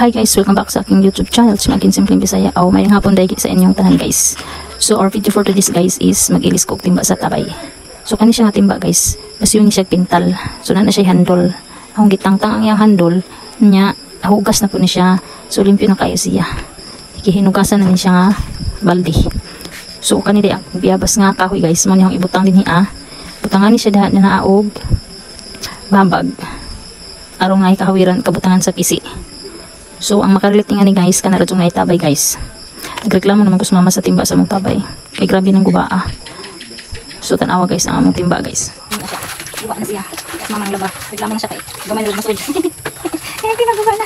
Hi guys, welcome back sa aking YouTube channel, Sumagin Simpleng Bisaya. O, maayong hapon dahil sa inyong tanan, guys. So, our video for today, guys, is mag-ilis ko og timba sa tabay. So, kani siya nga timba, guys. Basiyon ni siya pintal. So, na siya handle. Akong gitangtang ang iyang handle niya, hugas na po ni siya. So, limpyo na kayo siya. Gihinugasan na ni siya nga balde. So, kani di ang biyabas nga kahoy, guys. Mo niyang ibutang din hiya. Butangan ni siya dahan na naog babag. Aron nga ikahawiran kabutangan sa pisi. So, ang makarelate nga ni, guys, kana ra jud nga itabay, guys. Nagreklamo naman ko sa mama sa timba sa mong tabay. Kay grabe ng gubaa. So, tanawa, guys, ang among timba, guys. Na siya. Guba na siya. Mama ng laba. Reklamo na siya kay gamay na masud. Eh, pinaguba na.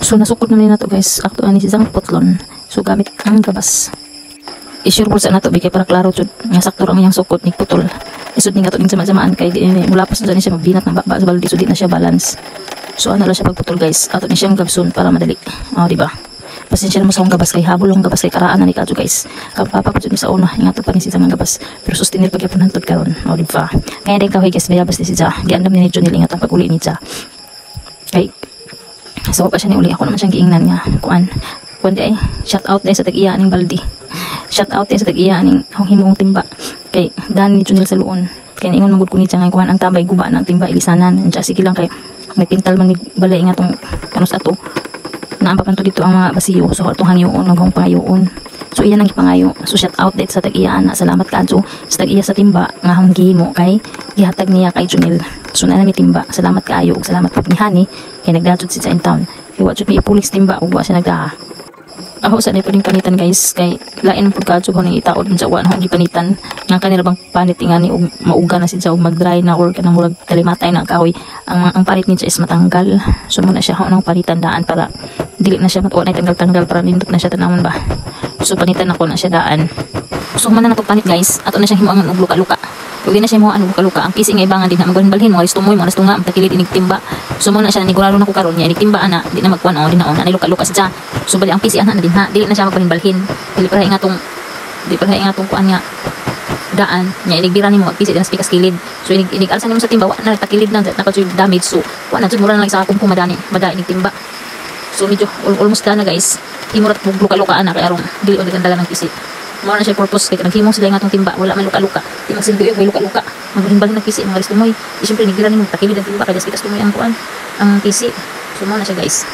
So, nasukod na ni nato, guys. Akto ani siyang putlon. So, gamit ang gabas. I-sure po sa nato bigay para klaro jud nga sakto ra ang iyang sukod ni putol. Isud ni gato ning sama-samaan kay di ni mula pa sa ni siya mabinat ng baba sa balde, so di na siya balance. So ano lang siya pagputol, guys. Ato ni siyang gabson para madali. Oh, di ba? Pasensya na mo sa akong gabas kay habol akong gabas kay karaan na ni kadto, guys. Kapapa pa jud ni sa una ingato pa ni siya nga gabas. Pero sustinil pagyapon hantod karon. Oh, di ba? Kaya din kahoy, guys, bayabas ni siya. Giandam ni Junil ingat ang pag-uli ni siya. Kay so pa siya ni uli, ako naman siyang giingnan nga kuan. Kuan di ay shout out dahil sa tag-iya aning balde. Shout out dahil sa tag-iya aning akong himong timba. Kay dan ni Junil sa luon. Kay niingon man gud ko ni siya nga kuan ang tabay guba ng timba, ilisanan. Diya sige lang kay may pintal man ni balay nga tong kanus ato. Naampa pa to dito ang mga basiyo. So atong hangyoon nagong pangayoon. So iyan ang gipangayo. So shout out dahil sa tag-iya ana. Salamat kaadto sa tag-iya sa timba nga akong gihimo kay gihatag niya kay Junil. So na nami timba. Salamat kaayo ug salamat pud ni Hani kay nagdadjud siya in town. Kay wa jud mi ipulik sa timba ug wa siya nagdaa. Ako sa pud panitan, guys, kay lain pud kadto ko ning itaod sa wa na akong gipanitan nga kanila bang panit ingani og mauga na siya og mag-dry na or kanang murag kalimatay na ang kahoy, ang panit niya is matanggal. So muna siya ako nang panitan daan para dili na siya matuwa na tanggal-tanggal para nindot na siya tanawon ba. So panitan ako na siya daan. So man na nato panit, guys, ato na siyang himuangan og luka-luka. Ug di na siya himuan og luka-luka ang pisi nga ibangan din na magbalhin-balhin mga tumoy mga tunga takilid inig timba. So mo na siya nanigurado na ko karon niya inig timba ana di na magkuan o di na o na luka-luka siya. So bali ang pisi ana na din ha dili na siya magbalhin-balhin, dili para nga tong kuan nga daan nya inig bira nimo magpisi din sa pikas kilid. So inig inig alsa nimo sa timba wa na takilid lang na ka damage. So wa na jud mura na lang sa akong madani mada inig timba. So medyo almost done na, guys. Himo ra og luka-luka ana kay arong dili og dagan ng pisi. Mao na siya purpose kay naghimo sila nga atong timba wala man luka-luka. Di magsilbi og may luka-luka. Magbalhin-balhin ng pisi mga tumoy. Di syempre nigbira nimo takilid ang timba kay das pikas tumoy ang kuan ang pisi. So mao na siya, guys.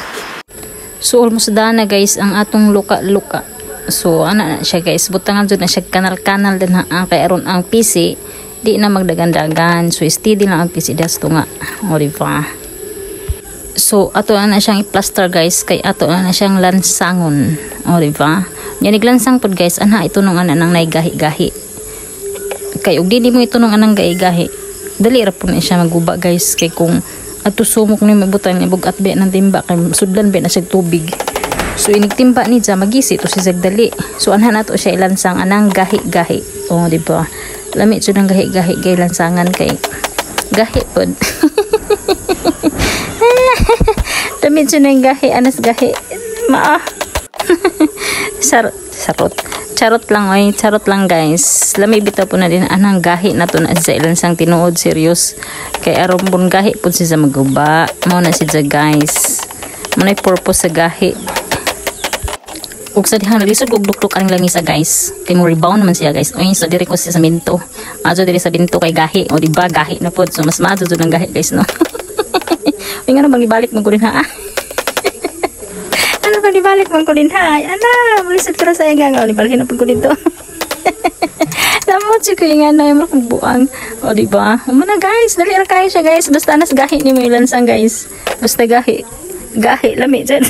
So almost done na, guys, ang atong luka-luka. So ana na siya, guys, butangan jud na siya kanal-kanal din ha kay aron ang pisi di na magdagan-dagan. So steady lang ang pisi das tunga. O, di ba? So ato na siyang i-plaster, guys, kay ato na siyang lansangon. O, di ba? Nya niglansang pod, guys, ana itunong ana nang naigahi-gahi. Kay og dili mo itunong anang gahi-gahi, dali ra po na siya maguba, guys, kay kung ato sumok ni mabutan ni bugat be ng timba kay sudlan be na siya tubig. So inig timba ni dya magisi to si dali. So anha nato siya ilansang anang gahi-gahi. Oh, di ba? Lami jud ang gahi-gahi kay lansangan kay gahi pod. Lami jud ang gahi anas gahi. Maa. Sarot, sarot. Charot lang oy, charot lang, guys. Lami bitaw po na din anang gahi na to na sa ilansang tinuod, serious. Kay aron pun gahi pud siya maguba. Mao na siya, guys. Mao na purpose sa gahi. Ug sa dihang naglisod og dukduk aning lamisa, guys. Kay mo rebound naman siya, guys. Uy, so diri ko siya sa minto. Maadyo diri sa binto kay gahi. O di ba gahi na pod. So mas maadyo jud ang gahi, guys, no. Uy, ngano bang ibalik mo ko din ha? Ano ba ibalik mo ko din ha? Ana, mulisod ko na sa inga nga balhin na pud ko dito. Lamot si kuya nga na yung mga buang. O di ba? Muna, guys, dali ra kayo siya, guys. Basta anas gahi ni mo ilansang, guys. Basta gahi. Gahi lami dyan.